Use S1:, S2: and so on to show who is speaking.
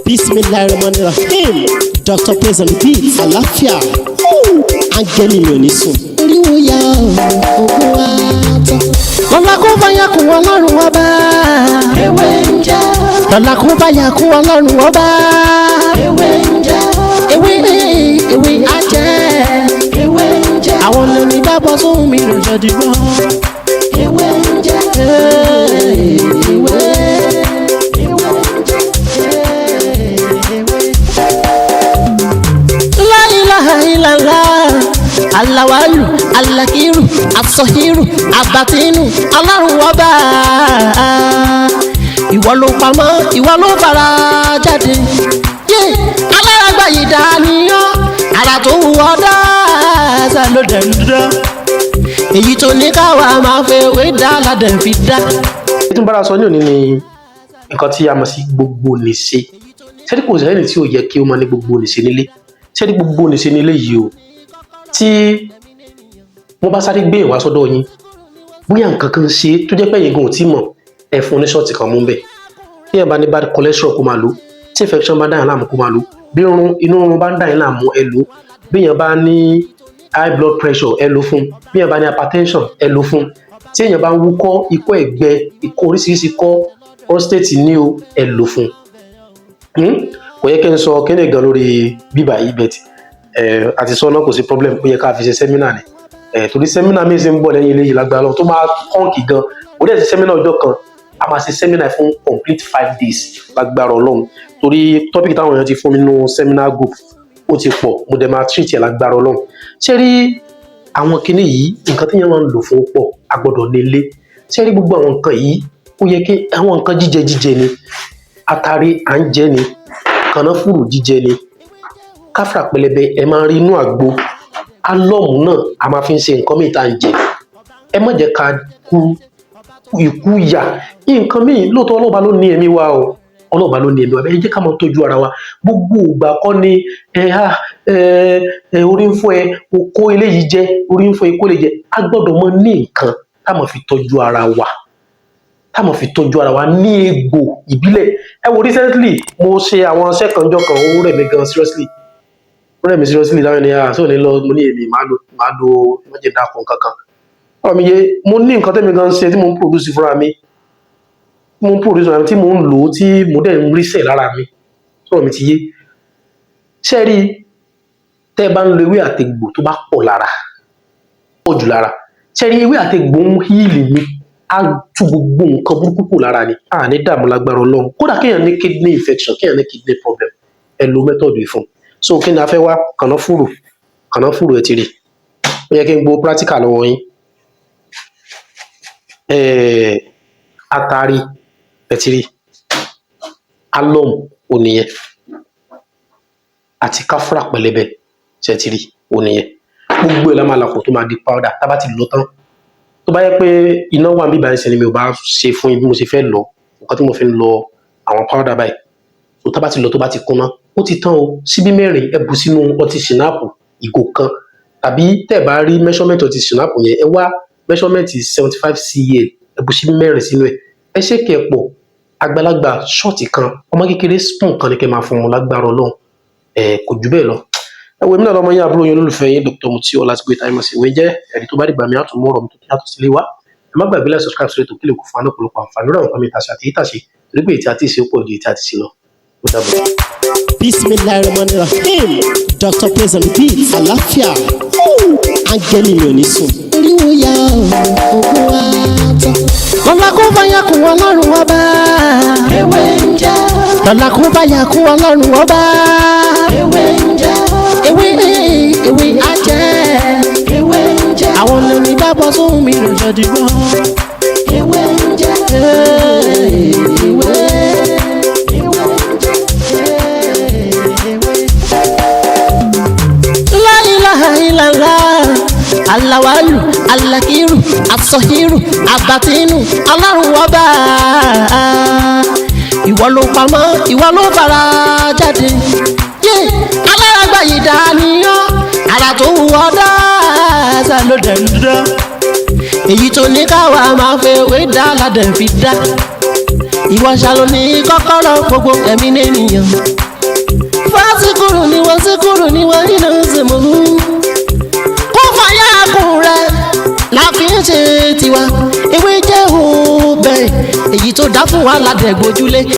S1: Bismillahirrahmanirrahim. Dr. Praise on the beat. Àlàáfíà. Áńgẹ́lì mi ò ní sùn.
S2: Oríwo ya ògùn wa tán.
S1: Lọ́la kó bá yà kún Ọlọ́run ọba.
S2: Ewé ń jẹ́.
S1: Lọ́la kó bá yà kún Ọlọ́run ọba.
S2: Ewé ń jẹ́.
S1: Ewé ewé á jẹ́.
S2: Ewé ń jẹ́.
S1: Àwọn lèmi dábọ̀ sóhun mi lò jẹ́ dìgbọ́.
S2: Ewé ń jẹ́. Ewé. Ewé ń jẹ́. Ewé.
S1: La ilaha illallah. Alawalu, alakiru, asọhiru, abatinu, Ọlọ́run ọba. Ìwọ ló pamọ́, ìwọ ló fara jáde. Yé, alárágbá yìí dániyán, ara tó wù ọ́ dáadáa ló dẹ̀ ń dán. Èyí tó ní káwa máa fẹ́ wé dá ládẹ̀ fi dá.
S3: Tí mo bára sọ ní òní ni nǹkan tí a mọ̀ sí gbogbo nìṣe. Ṣé kò sẹ́ni tí ò yẹ kí ó máa ní gbogbo nìṣe nílé? Ṣé ní gbogbo nìṣe nílé yìí o, tí wọ́n bá sáré gbé ìwà sọ́dọ̀ yín, bóyá nǹkan kan ṣe tó jẹ́ pé ẹ̀yin gan ò tí mọ̀, ẹ fún ní shot kan mú bẹ́ẹ̀. Tí ẹ bá ní bad cholesterol, kó máa lò. Tí infection bá dà yín láàmú, kó máa lò. Bí irun inú irun bá ń dà yín láàmú, ẹ lò. Bí èèyàn bá ní high blood pressure, ẹ lò fún. Bí èèyàn bá ní hypertension, ẹ lò fún. Tí èèyàn bá ń wúkọ́, ikọ́ ẹ̀gbẹ, ikọ́ oríṣiríṣi, ikọ́ prostate ní o, ẹ lò fún. Kò yẹ kí n sọ kíni gan lórí bíbà yìí, but àti sọ náà, kò sí problem. Ó yẹ ká fi ṣe seminar ni, torí seminar mi ṣe ń bọ̀ lẹ́yìn eléyìí lágbára lọ, tó máa kọ́ǹkì gan. Ó dẹ̀ ṣe seminar ọjọ́ kan, a máa ṣe seminar fún complete 5 days lágbára Ọlọ́run, torí topic táwọn èèyàn ti fún mi nínú seminar group ó ti pọ̀. Mo dẹ̀ máa treat ẹ̀ lágbára Ọlọ́run. Ṣé rí àwọn kinní yìí, nǹkan tí yẹn máa ń lò fún pọ̀, a gbọ́dọ̀ nílé. Ṣé rí gbogbo àwọn nǹkan yìí, ó yẹ kí àwọn nǹkan jíjẹ jíjẹ ni. Atare à ń jẹ ni, kànáfùrù jíjẹ ni, káfíà pẹlẹbẹ ẹ máa rí inú àgbo, alum náà a máa fi ń ṣe nǹkan míì tá à ń jẹ. Ẹ má jẹ́ ká kú ikú yà nǹkan míì. Lóòótọ́, Ọlọ́ba ló ní ẹ̀mí wa o, Ọlọ́ba ló ní ẹ̀mí wa. Ẹ jẹ́ ká máa tọ́jú ara wa. Gbogbo ìgbà kọ́ ni ẹ ha ẹ ẹ orí ń fọ́ ẹ, o kó eléyìí jẹ, orí ń fọ́ ẹ, kó lè jẹ. A gbọ́dọ̀ mọ ní nǹkan tá máa fi tọ́jú ara wa, tá máa fi tọ́jú ara wa ní egbò ìbílẹ̀. Ẹ wo, recently mo ṣe àwọn iṣẹ́ kan jọ kan, ó rẹ̀ mí gan seriously, ó rẹ̀ mí seriously. Láwọn ènìyàn àti òní lọ, mo ní èmi máa lo májèlé akọ kankan. Ọ̀rọ̀ mi yé, mo ní nǹkan tẹ́mi gan ṣe tí mo ń produce fúnra mi, tí mo ń produce fúnra mi, tí mo ń lò ó, tí mo dẹ̀ ń ríṣẹ̀ lára mi. Sọ̀rọ̀ mi ti yé? Ṣé rí, tẹ́ ẹ bá ń lo ewé àtegbò tó bá pọ̀ lára, pọ̀ jù lára, ṣé rí, ewé àtegbò ń heal mi, á tú gbogbo nǹkan burúkú kù lára ni. A ní dààmú lágbára Ọlọ́run. Kódà kéèyàn ní kidney infection, kéèyàn ní kidney problem, ẹ lo method yìí fún. So kí ni a fẹ́ wá? Kànáfùrù, kànáfùrù ẹ ti rí. Ó yẹ kí n gbọ́ practical lọ́wọ́ yín. Atari ẹ ti rí, alum ònìyẹn, àti káfúrà pẹlẹbẹ ṣe ti rí ònìyẹn. Gbogbo ẹ̀ la máa làpọ̀ tó máa di powder. Tá bá ti lọ tán, tó bá yẹ pé iná wà níbí báyìí sí ni mi ò bá ṣe fún yín bí mo ṣe fẹ́ lọ nǹkan tí mo fi ń lọ àwọn powder báyìí. Tó tá bá ti lọ, tó bá ti kúnná, ó ti tán o. Síbí 4, ẹ bù sínú ọtí schnapps ìgò kan, tàbí tẹ́ ẹ bá rí measurement ọtí schnapps yẹn, ẹ wá measurement 75 cl, ẹ bù síbí 4 sínú ẹ̀, ẹ ṣe kẹ̀ pọ̀. Àgbàlagbà shot kan, ọmọ kékeré spoon kan ní kẹ́ máa fún wọn lágbára Ọlọ́run. Ẹ kò jù bẹ́ẹ̀ lọ. Ẹ wo, èmi náà lọmọ yín, àbúrò yín, olólùfẹ́ yín, Dr. Mutiu Ọlátìgbé Táìmọ̀sí ìwé jẹ́ ẹ̀rí. Tó bá dìgbà mi, àtúmọ̀ ọ̀rọ̀ mi tó yàtọ̀ sílé wa. Ẹ má gbàgbé láti subscribe sórí ètò kí lè kó fún wa ní ọ̀pọ̀lọpọ̀ àǹfààní lórí àwọn nǹkan mi ìtàṣe àti ìtàṣe, torí pé èyí tí a ti ṣe pọ̀ ju èyí tí a ti ṣe lọ. Ó dàbọ̀.
S1: Bismillahirrahmanirrahim. Dr. Praise on the beat. Àlàáfíà. Áńgẹ́lì mi ò ní sùn.
S2: Oríwo ya ògùn wa tán.
S1: Lọ́la kó bá yà kún Ọlọ́run ọba.
S2: Ewé ń jẹ́.
S1: Lọ́la kó bá yà kún Ọlọ́run ọba.
S2: Ewé ń jẹ́.
S1: Ewé ewé á jẹ́.
S2: Ewé ń jẹ́.
S1: Àwọn lèmi dábọ̀ sóhun mi lò jẹ́ dìgbọ́.
S2: Ewé ń jẹ́. Ewé. Ewé ń jẹ́. Ewé.
S1: La ilaha illallah. Alawalu, alakiru, asọhiru, abatinu, Ọlọ́run ọba. Ìwọ ló pamọ́, ìwọ ló fara jáde. Yé, alárágbá yìí dániyán, ara tó wù ọ́ dáadáa ló dẹ̀ ń dán. Èyí tó ní káwa máa fẹ́ wé dá ládẹ̀ fi dá. Ìwọ ṣàlò ní kọ́kọ́rọ́ gbogbo ẹ̀mí nìyẹn. Fásikúrú ni wọ́n síkúrú ni wọ́n nínú ìsìnkú. Kó fàyà kùn rẹ̀ la fi ń ṣe tiwa. Ewé jẹ́ òun bẹ́ẹ̀ èyí tó dá fún wa ládẹ́gbójúlé.